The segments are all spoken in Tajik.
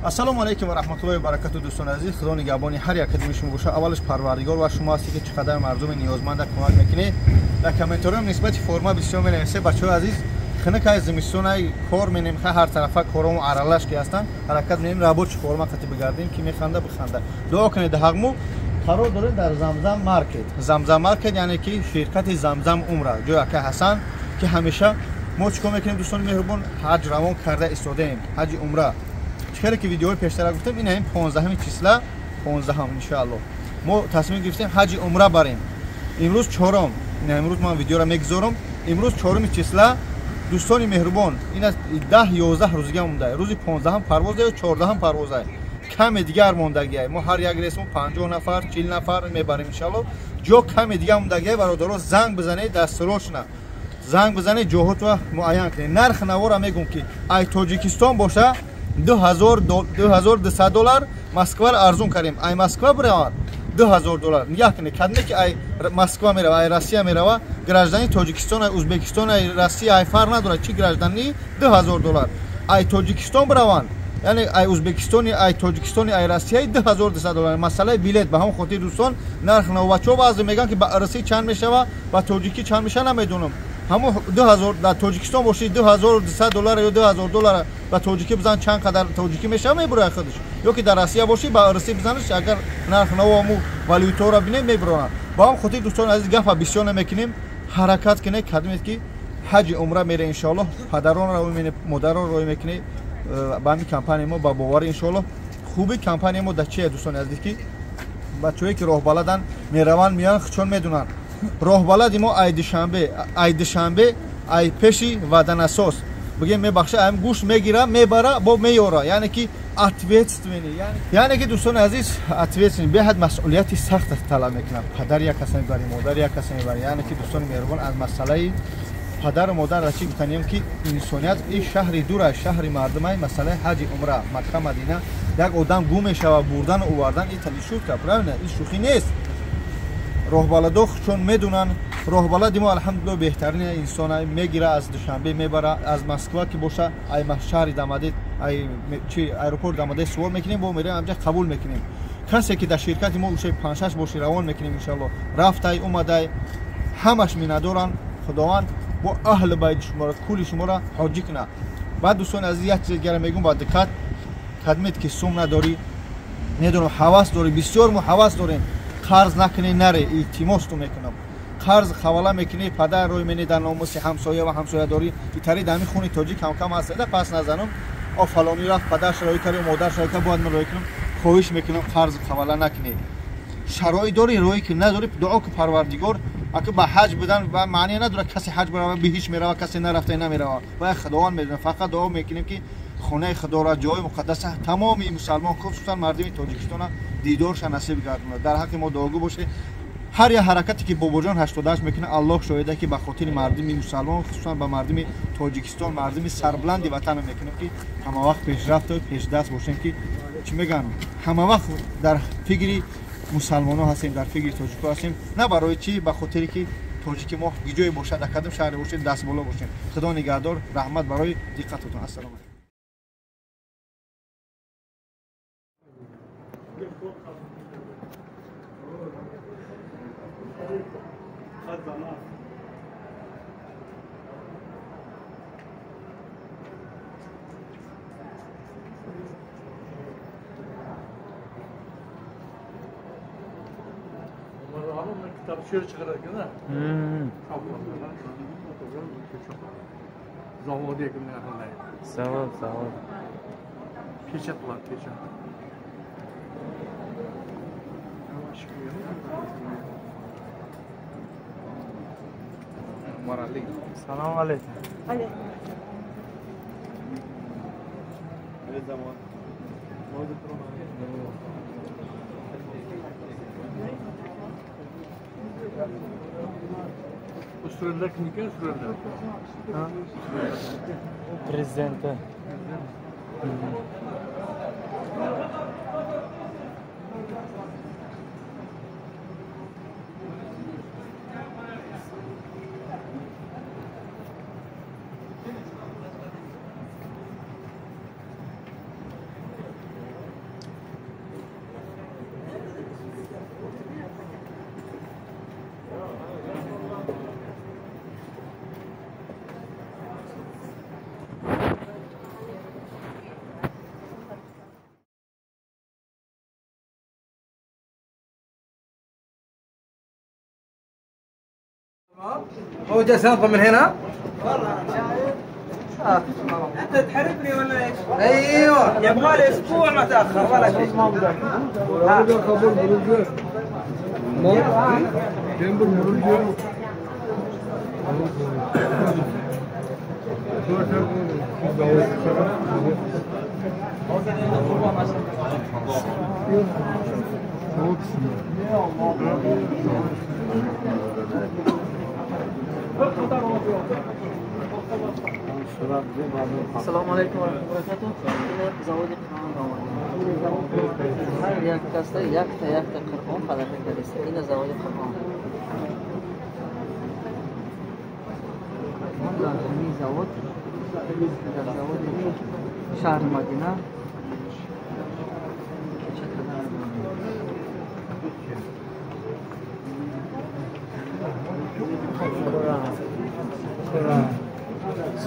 Ассалому алайкум ва раҳматуллоҳи ва баракатуҳ, дӯстони азиз. Худо нигаҳбони ҳар як кадоми шумо бошад. Аввалаш Парвардигор ва шумо ҳастед, ки чӣ қадар мардуми ниёзманда кӯмак мекунед. Дар комментариям нисбати форма бисёр менависед. Бачаҳои азиз, хунукай зимистонай кор менем, ҳар тарафа корому аралаш ки ҳастанд, ҳаракат менем рабочий форма қати бигардем, ки механда биханда. Дуо кунед ҳақму. Қарор дорем дар Замзам маркет. Замзам маркет яъне ки ширкати Замзам Умра, ҷои ака Ҳасан, ки ҳамеша мо чӣ кор мекунем, дӯстони меҳрубон? Ҳаҷ равон карда истодаем, ҳаҷи умра. Хеле ки видеои пештара гуфтем, ин ҳамин 15 числа, 15 иншааллоҳ мо тасмим гирифтем ҳаҷи умра барем. Имрӯз чорум, ин имрӯз ман видеоро мегузорам, имрӯз чоруми числа, дӯстони меҳрубон, ин аз 10-11 рӯзига монда. Рӯзи 15 парвоз ё 14 парвоз, каме дигар мондагиай. Мо ҳар як рейс мо 50 нафар, 40 нафар мебарем иншааллоҳ. Ҷо каме дигар мондагиай, бародаро, занг бизанед, дастсрочно занг бизанед, ҷоҳотро муайян кунед. Нарх навора мегӯм, ки ай Тоҷикистон боша 2200 доллар, Москваро арзон кардем. Ай Москва биравад 2000 доллар. Нигоҳ кунед, кадме ки ай Москва мерава, ай Россия мерава, граждани Тоҷикистон, ай Узбекистон, ай Россия, ай фарқ надорад чӣ граждани, 2000 доллар. Ай Тоҷикистон бираванд, яъне ай Узбекистони, ай Тоҷикистони, ай Россияи 2200 доллар. Масъалаи билет ба ҳамон хотир, дӯстон, нарх навбачо баъзе мегӯянд, ки ба русӣ чанд мешава, ба тоҷикӣ чанд мешава, намедонам. Ҳамон 2000 дар Тоҷикистон бошӣ 2200 доллар ё 2000 доллар ба тоҷикӣ бизан, чанд қадар тоҷикӣ мешава, мебурояд худаш. Ё ки дар Россия бошӣ, ба русӣ бизанаш, агар нарх навому валютаро бинем, мебуронад. Ба ҳамон хотир, дӯстони азиз, гапа бисёр намекунем, ҳаракат кунед, кадмед ки ҳаҷи умра мере иншоаллоҳ, падаронро мебинед, модаронро мекунед ба ҳамин компанияи мо ба боварӣ иншоаллоҳ. Хуби компанияи мо дар чие, дӯстони азиз, ки бачаҳое ки роҳбаладанд, мераванд, меоянд, чон медонанд. Роҳбалади мо ай душанбе, ай душанбе, ай пеши ваданасос бигем, мебахша, ам гӯшт мегира, мебара, бо меёра, яъне ки ответственный, яъне ки дӯстони азиз, ответственный, беҳад масъулияти сахт талаб мекунад. Падар як каса мебари, модар як каса мебари, яъне ки дӯстони меҳрубон, аз масъалаи падару модар ра чӣ гуфтанем, ки инсоният ин шаҳри дура, шаҳри мардумай, масъалаи ҳаҷи умра, Макка, Мадина, як одам гум мешава, бурдану овардан ин не шутка, правильно, ин шӯхӣ нест. Роҳбаладо чун медонанд, роҳбалади мо алҳамдулиллоҳ беҳтарин инсон, мегира аз Душанбе, мебара, аз Москва ки боша, ай шаҳри Дамадед, ай чи аэропорт Дамадед суол мекунем, бо мерем амҷа қабул мекунем. Касе ки дар ширкати мо ушаи 5-6 боши, равон мекунем иншааллоҳ. Рафтай, омадай, ҳамаш миннатдоранд. Худованд бо аҳли байти шуморо, кули шуморо ҳоҷӣ кунад. Баъд, дӯстони азиз, як чиз дигара мегӯм ба диққат, кадмед ки сум надорӣ, медонам ҳавас дорӣ, бисёр мо ҳавас дорем, қарз накунӣ, наре, илтимос ту мекунам. Қарз ҳавала мекунӣ, падар рӯй менӣ, дар номуси ҳамсоя ва ҳамсоядорӣ, итари дар ҳамин хуни тоҷик камкам ҳаст, да пас назанам, о фалонӣ рафт, падарш рӯй кард, модарш рӯй кард, бояд ман рӯй кунам. Хоҳиш мекунам, қарз ҳавала накунӣ. Шароит дорӣ, рӯй ки надорӣ, дуо ки Парвардигор, аки ба ҳаҷ будан ва маъне надорад, касе ҳаҷ барава биҳиш мерава, касе нарафта намерава. Ва Худованд медонад. Фақат дуо мекунем, ки хонаи Худоро, ҷои муқаддаса, тамоми мусалмон, хусусан мардуми Тоҷикистона дидорша насиб гардонад. Дар ҳаққи мо дуогӯ бошед. Ҳар як ҳаракате ки Бобоҷон 88 мекунад, Аллоҳ шоҳида, ки ба хотири мардуми мусалмон, хусусан ба мардуми Тоҷикистон, мардуми сарбуланди ватана мекунем, ки ҳамавақт пешрафту пешдаст бошем, ки чӣ мегӯянд, ҳамавақт дар фикри мусалмонҳо ҳастем, дар фикри тоҷикҳо ҳастем. На барои чӣ, ба хотире ки тоҷики мо ҷое бошад, дар кадом шаҳре бошем, дастболо бошем. Худо нигаҳдор, раҳмат барои диққататон. Ассалому алайкум. Kitob chiqarar ekan-a. Zavod ekan. Zavod, zavod. Pechat qiladi, pechat. Assalomu alaykum. Alaykum. Usurlar kim ekan, usurlar? Ha? Prezidenti. هو جالس ينظم من هنا. انت تحرقني ولا ايش؟ ايوه يبغى لي اسبوع ما تاخر ولا شيء. Assalomu alaykum va rahmatullohi. Zavodi Qur'on ҳар як касда якта якта Қуръон падарка кардааст. Ина заводи Қуръон. Дар ҳамин завод, дар заводи шаҳри Мадина печат кардан.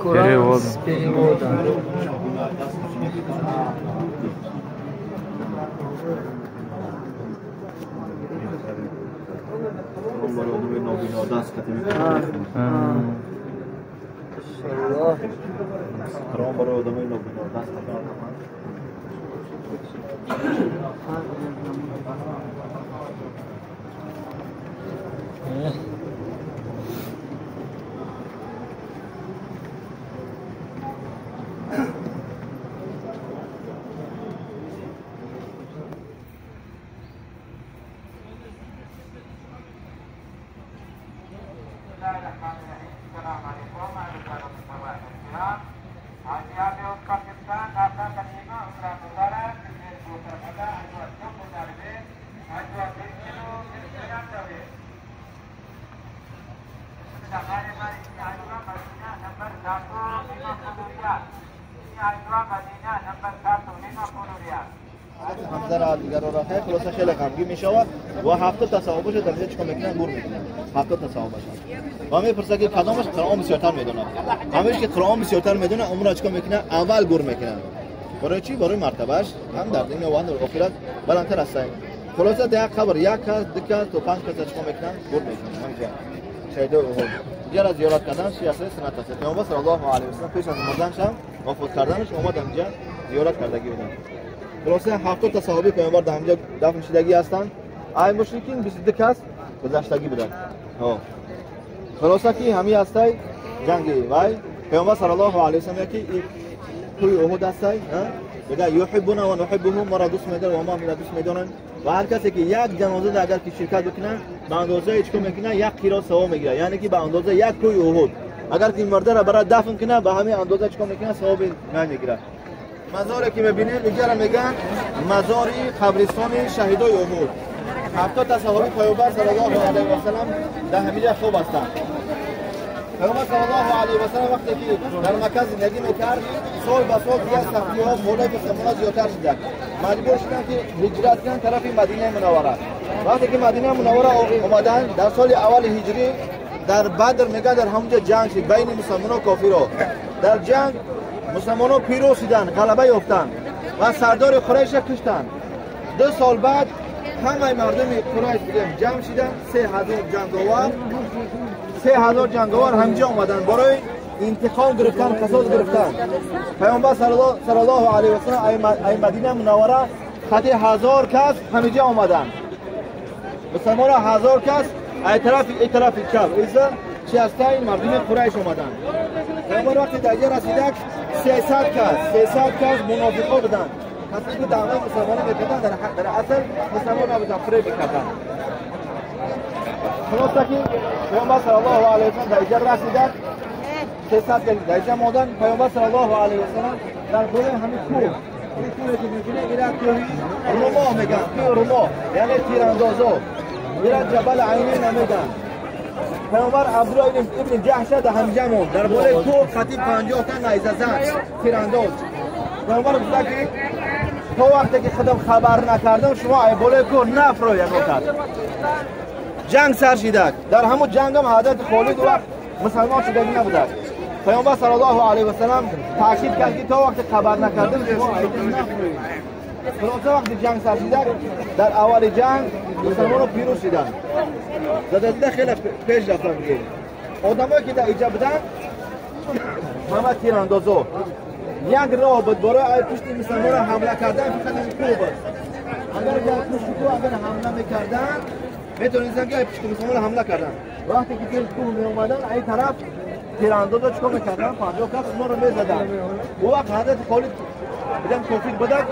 Переводом. С переводом. خلاصه خیلی غمگین میشود و 70 تا صحابهش در اینجا چیکار میکنن؟ گور میکنن. 70 تا صحابهش. و میپرسه که کدامش قرآن بسیارتر میدونه. همیشه که قرآن بسیارتر میدونه عمر چیکار میکنه؟ اول گور میکنن. برای چی؟ برای مرتبهش هم در دنیا و هم در آخرت بلندتر است. خلاصه در قبر یک کس، دو کس تا 5 کس چیکار میکنن؟ گور میکنن. همینجا شهید احد. دیگر از زیارت کردن چی است؟ سنت است. پیامبر صلی الله علیه و سلم پیش از مردنش هم وفات کردنش اومد اینجا زیارت کردگی بودن. خلاصه 70 تا صحابه پیامبر در همجا دفن شدگی هستند. ای مشرکین 22 کس گذشتگی بودند. ها. خلاصه که همی هستای جنگی وای پیامبر صلی الله علیه و سلم که این کوی احد هستای، میگه یحبون و نحبهم، ما را دوست می‌دارن و ما را دوست می‌دارن. و هر کسی که یک جنازه اگر که شرکت بکنه به اندازه چیکار میکنه؟ یک قیراط ثواب میگیره. یعنی که به اندازه یک کوی احد اگر که این مرده را برای دفن کنه به همین اندازه چیکار میکنه؟ ثواب نمیگیره. مزاری که میبینید اینجا را میگن مزاری قبرستان شهیدای احد. 70 تا صحابه پیامبر صلی الله علیه و سلم در همینجا خواب هستند. پیامبر صلی الله علیه و سلم وقتی که در مکه زندگی میکرد سال به سال دیگر سختی ها بالای مسلمان‌ها زیادتر شد. مجبور شدن که هجرت کنن طرف مدینه منوره. وقتی که مدینه منوره اومدن در سال اول هجری در بدر میگن در همونجا جنگ شد بین مسلمان‌ها و کافرها. در جنگ مسلمان‌ها پیروز شدند، غلبه یافتند و سردار قریش را کشتند. 2 سال بعد همه مردم قریش بگم جمع شدند، 3000 جنگاور، 3000 جنگاور همجا آمدند برای انتقام گرفتن، قصاص گرفتن. پیامبر صلی الله علیه و سلم ای مدینه منوره خط 1000 کس همجا آمدند. مسلمان‌ها 1000 کس ای طرف ای طرف چپ ایزا چی هستند؟ مردم قریش آمدند. پیامبر وقتی در اینجا رسیدند 300 کس، 300 کس منافقا بودند. کسایی که دعوای مسلمانان میکردند در اصل مسلمان نبودند، فریب میکردند. خلاصه که پیامبر صلی الله علیه و سلم در اینجا رسیدند، 300 کس در اینجا ماندند. پیامبر صلی الله علیه و سلم در بالای همین کوه، این کوهی که میبینید اینا کوهی رما میگن، کوه رما یعنی تیراندازا، اینا جبل عینین نمیگن. پیامبر عبدالله ابن جحش در همجا موند در بالای کوه خطیب 50 تا نیزه زن تیرانداز. پیامبر گفت که تا وقتی که خودم خبر نکردم شما ای بالای کوه نفرو یک کرد. جنگ سر شده. در همون جنگ هم حضرت خالد وقت مسلمان شدگی نبوده. پیامبر صلی الله علیه و سلم تاکید کرد که تا وقتی خبر نکردم شما ای نفروید. Хулоса, вақти ҷанг сар шида, дар аввали ҷанг мусалмонро пирӯз шиданд. Зада хеле пеш рафтан. Одамое ки дар иҷа буданд, ҳама тирандозо. Як роҳ буд барои пушти мусалмонро ҳамла кардан, фақат ин кӯҳ буд. Агар дар пушти кӯҳ агар ҳамла мекарданд, метавонистанд ки пушти мусалмонро ҳамла карданд. Вақте ки зери кӯҳ меомаданд, ай тараф тирандозо чикор мекарданд? 50 кас онҳоро мезаданд. Ӯ вақт ҳазрати Холид бидам кофир буданд.